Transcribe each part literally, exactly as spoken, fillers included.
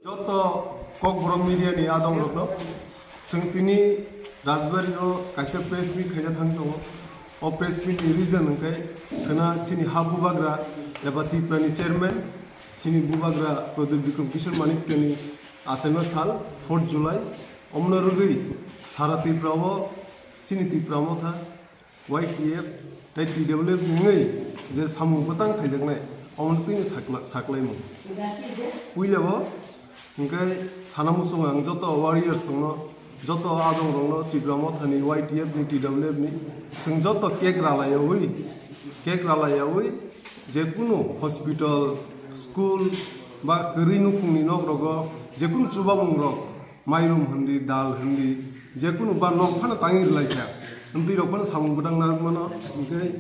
Joto Kokborok media ni adong rokno, chwng tini Rajbari o kaisa press meet khaina thang tongo. O press meet ni reason hwnkhe khwna chini ha bubagra eba Tipra ni chairman, chini bubagra Pradyot Bikram Kishore Manikya ni achaima sal fourth July, omono rwgwi sara Tipra o chini Tipra Motha, Y T F tei T W F ni wngwi je samung bwtang khaijaknai, omono twino sakla-, saklaimung. Puila bo hwnkhe sana muchungo ang joto warriors rokno, joto adong rokno, Tipra Mothani, Y T F ni, T W F ni, chwng joto cake ralaiyawi, cake ralaiyawi, jekunu hospital, school ba kwrwi nukhungni nok rogo jekunu chubamung rok, mairum hindi, dal hindi, jekunu ba nok phano tangwi rwlaikha. Amtwi rok phano samung bwtang narwkmano, hwnkhe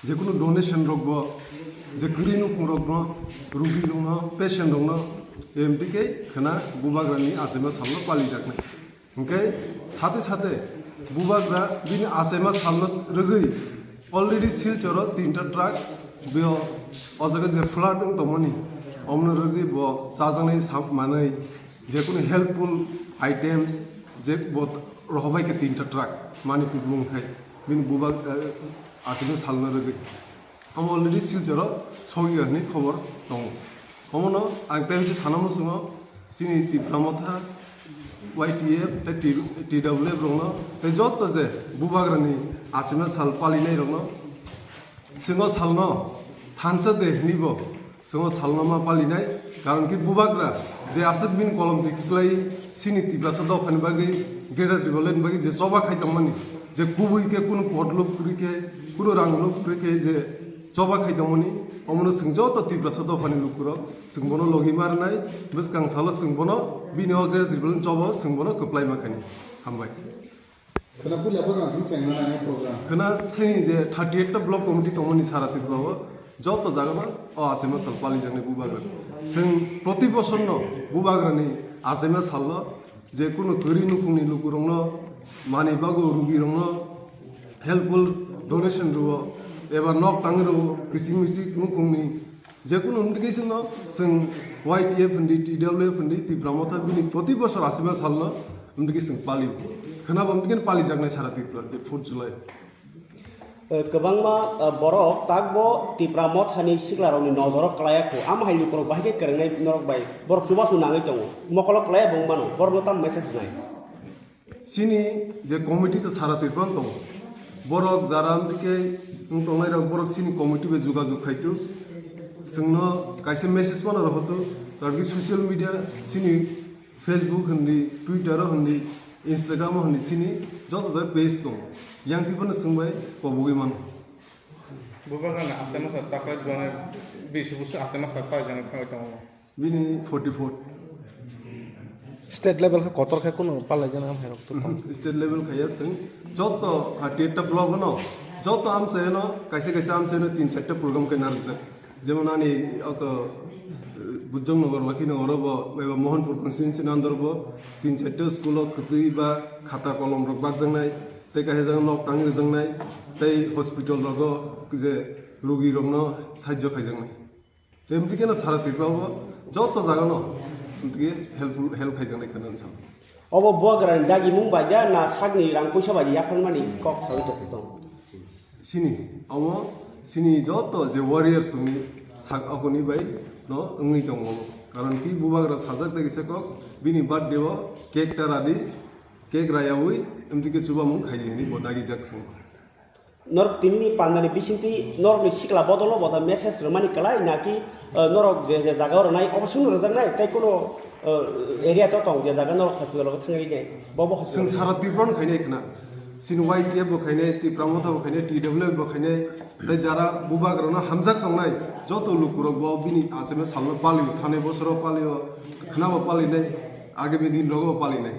jekunu donation rokbo, je kwrwi nukhung rokno, rugi rokno, patient rokno, M T K khwna bubagrani achaima salno palijaknai. Hwnkhe sate sate bubagra bini achaima salno rwgwi already Silchoro tinta truck, bo o jaga je flood wng tongmani, omono rwgwi bo chajaknai sa-, manwi, jekunu helpful items je bo rohobai khe tinta truck Manipur mung khai bini bubag, eh, achaima salno rwgwi. Omo already Silchoro sogwi hwnwi khobor tongo. Omono ang tei bisi sana muchungo, chini Tipra Motha, Y T F tei T-, T W F rokno tei joto je bubagrani achaima sal palinai rokno, chwng o salno thansa de hwnwi bo chwng o salno ma palinai, karon ki bubagra je aswk bini kolom twi kwklai chini Tiprasa dophani bagwi, Greater Tipraland bagwi je choba khai tongmani, je kubui khe kunu pot luk kwrwi khe, kunu rang luk kwrwi khe je choba khai tongmani, omono chwng joto Tiprasa dophani lukurok chwng bono logi ma rwnai, bwskang salo chwng bono bini o Greater Tipraland choba o chwng bono kwplai ma khainai. Hambai. Khwna puila bo rang thung chengna nai program. Khwna seni je thirty eight ta block committee tongmani sara Tripura o joto jaga no o achaima sal palijaknai bubagra. Chwng proti bosor no bubagrani achaima sal no je kunu kwrwi nukhungni lukurokno manwi bagwi rugirokno helpful donation rwo eba nok tangwi rwo, kisik misik nukhungni jekunu notification no chwng Y T F hindi, T W F hindi, Tipra Motha bini proti bosor achaima salno notification pali. Khwnabo notification palijaknai sara Tripura je fourth July. Eh, kwbangma, eh, borok takbo Tipra Mothani siklarokni nojoro klaiya kho. Amo hai lukurok bahai khe kwrwngnai norok bai. Borok chubachu nangwi tongo. Mokolo klaiya bo wng mano. Borokno tamo message rwnai? Chini je committee to sara Tripura tongo. Borok jara amtike wng tongnai rok borok chini committee bai jogajog khai tu. Chwngno kaisa message mano rohotu. Karon ki social media chini Facebook hindi, Twitter o hindi, Instagram o hindi chini joto jai page tongo. Yang people no swngbai kobogwi mano. Bubagrani achaima sal taklai jone bisi busu achaima sal palijaknai thangwi tongo. Bini forty four. State level khe kotor khe kunu palaijana hamhairok to tong. State level khaiya chwng joto thirty eight ta block no, joto amchaino, kaisa kaisa amchaino tin charta program khe narwkjak. Jemon ani oko, eh, Bujong Nagar, Waki Nagar bo, eba Mohanpur constituency ni under bo tin charta school o kwtwi ba khata kolom rok bakjaknai, tei kaisa jaga nok tangwi rwjaknai, tei hospital rogo je rugi rokno sahajyo khaijaknai. Tei amtwi khe no sara Tripura o joto jaga no amtwi khe helpful, help khaijaknai kheno wng sano. Obo bubagrani dagimung bai da na sakni rang puisa bai yaphangmani kok sawi tong tong? Sini, omo sini joto je warriors ni sak akoni bai no wngwi tongo omo. Karon ki bubagra sajak dagi se kok bini birthday o cake ta radi, cake rayawi amtwi khe chubamung khaiwi hwnwi bo dagijak chwng. Norok tinini pandani bisingtwi norokni sikla bodolo bo da message rwmani kwlai naki, eh, norok je je jaga o rwnai obo chwngno rwjaknai tei kuno, eh, area to tong je jaga norok hospital o thangwi nai bobo hospital. Chwng sara Tripura no khainai khna. Chini Y T F bo khainai, Tipra Motha bo khainai, T W F bo khainai, tei jara bubagrano hamjak tongnai joto lukurok bo bini achaima salno palio, thani bosoro palio, khna bo palinai, agami din rogo bo palinai.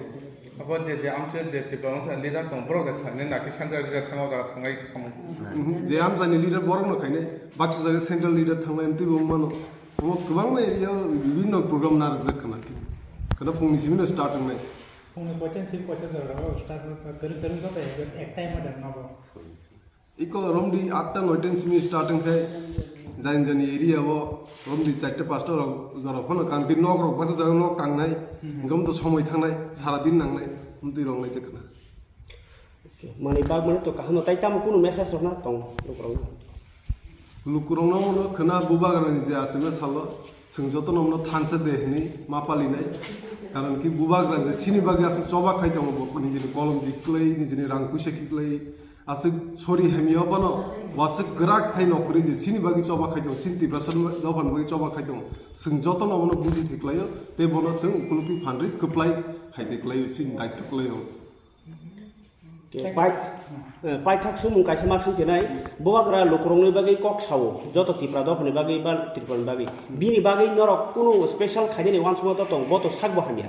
Abo je, je amchai je Tipra Motha leader tong, borok de khainai, naki central leader thangma jaga thangnai samung. Mhm. Je amchaini leader borok no khainai, baksa jaga central leader thangnai, amtwi bo wng mano. Omo kwbangma area o bibinno program narwkjak khna se. Khna phungni simi no start wngnai. Phungni koitan simi koitan jora o start wngkha, kwrwng kwrwng joto ek, ek time o da nogo. Iko romdi atta noita ni simi start wngkhai. Jani jani area o romdi charta pasta rok jora phano kangti nok rok bata jaga nok tangnai, hingke omto somoi thangnai, sara din nangnai, omtwi rok nai khe khna. Okay, mani bak mani to kaham no tai tamo kunu message rok na tong lukurok na. Lukurok no mono khna bubagra ni je aswk salo, chwng joto no mono thansa de hini ma palinai. Karon ki bubagra je sini bagwi aswk choba khai tongo bo nijini kolom di kwlai, nijini rang puisa ki kwlai, aswk sori hamya phano waswk kwrak khai nokori je sini bagwi choba khai tongo, sini Tiprasa dophani bagwi choba khai tongo. Chwng joto no mono buji thik laio, tei bono chwng ukulukwi phanrwi kwplai hai de kwlaio, sini daitwk kwlaio. Ke pai-, eh, paithak sumung kaisa ma swngchinai, bubagra lukurokni bagwi kok sao, joto Tipra dophani bagwi ba Tripurani bagwi. Bini bagwi norok kunu special khainani uansukma to tong, bo to sakbo hamya.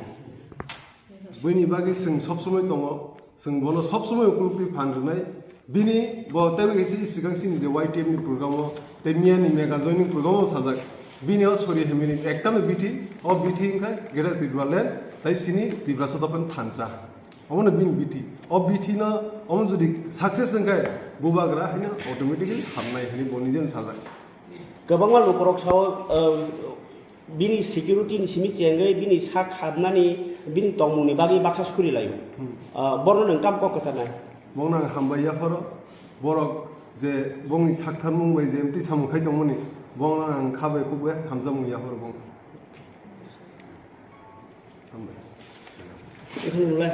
Bini bagwi chwng sob somoi tongo, chwng bono sob somoi ukulukwi phan rwnai. Bini bo teibo kaisa swkang sini je Y T F ni program o, tei miya ni mega joining program o sajak. Bini o sori hamya ni ekta no bithi, o bithi wngkha Greater Tipraland, tei sini Tiprasa dophani thansa. Omono bini bithi. O bithi no omo jodi success wngkha, bubagra haino automatically hamnai hwnwi bo nijeno sajak. Kwbangma lukurok sao, uh, bini security ni simi chengwi bini sak habnani, bini tongmungni bagwi baksa suri laio. Hmm. Uh, borno nwng tam kok kwcharnai? Bongno ang hambai yapharo, borok je bongni saktharmung bai je emtwi samung khai tongmani, bongno ang kha bai kuk bai hamjakmung yapharo bongno. Hambai. Ekhano nulai.